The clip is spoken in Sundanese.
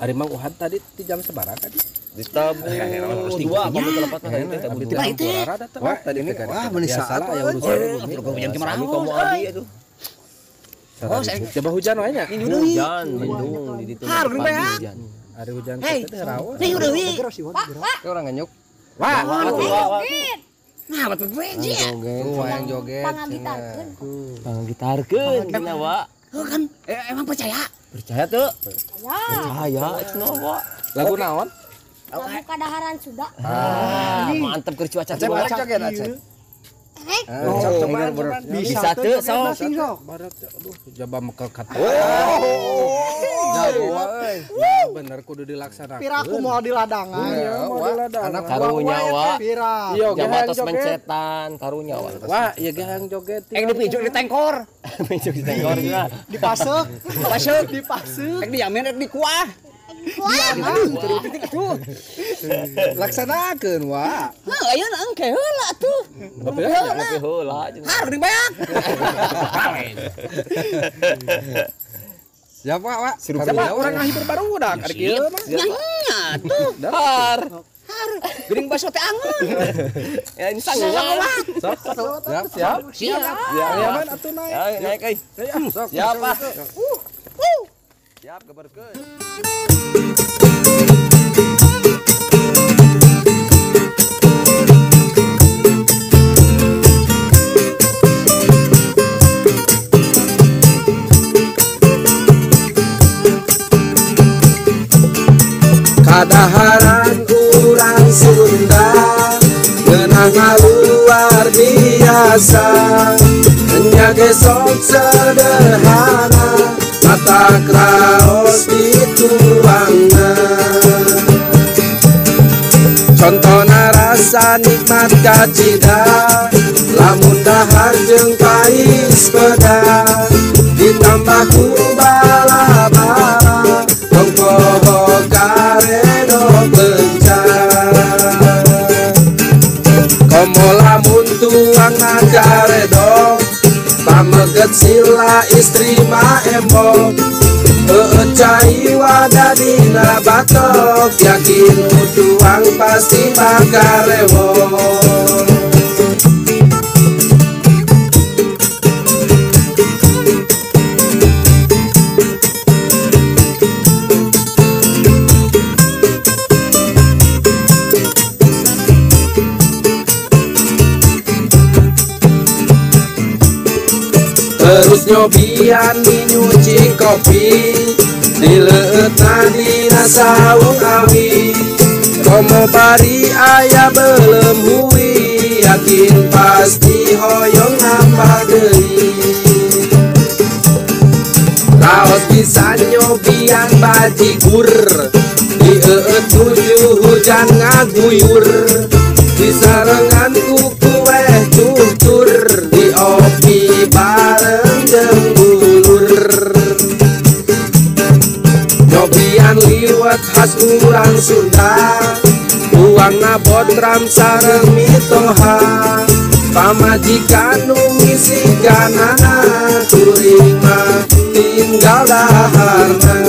Ari Mang Uhad tadi di jam sabaraha tadi? Di tabu dua apa telepat mah tadi teh tabu dua. Wah, tadi ini wah meuni saat aya urusan bumi. Kamu abi atuh. Oh, coba hujan wae nya. Hujan, mendung di ditu. Hujan. Ari hujan teh rawas. Nih udah wi. Pak, urang nganyuk. Wah, nah, betul beji. Joget, joget. Pangagitarkeun. Pangagitarkeun cenah, Wak. Heuh kan emang percaya? Percaya tuh? Percaya cenah, Wak. Lagu naon? Lagu kadaharan Sunda. Ah, mantep keur cuaca. Acep joget Acep. Bisa tuh sok. Aduh, jaba mekel kata. Bener kudu dilaksanakeun. Piraku mau di ladangan. Anak karunya wa. Jaba tos mencetan karunya wa. Wah, ieu ge hayang joget. Ek dipijuk di tengkor. Pijuk di tengkor juga. Dipasek, dipasek, dipasek. Ek diamin ek dikuah. Aduh, aduh. Laksanakeun wa. Heuh, ayeuna engke heula atuh. Ngopi heula. Har dibayak. Siap, Wak. Siapa urang ngahibur barudak ari kieu mah. Nya atuh. Har. Har. Geuning baso teh angeun. Ya ini sanggup. Sok, siap, siap. Siap. Ya, atuh naik. Naik euy. Siap, Pak. Siap geberkeun. Kadaharan urang Sunda ngeunah luar biasa, nya ge sok sederhana mata kraos dituangna. Contona rasa nikmat kacida lamun dahar jeung pais peda ditambah ku bala-bala tong poho karedo pencar. Komo lamun tuangna karedo pameget sila istri ma embok, heueuh cai wadah dina batok, yakin tuang pasti bakal rewok. Terus nyobian nyuci kopi dileueutna dina saung awi, komo bari aya belem hui, yakin pasti hoyong nambah deui. Raos bisa nyobian bajigur dieueut nuju hujan ngaguyur, disarengan ku kueh cucur diopi bareng jeung dulur. Nyobian liwet khas urang Sunda uangna botram sareng mitoha, pamajikan nu ngisikanana kuring mah tinggal daharna.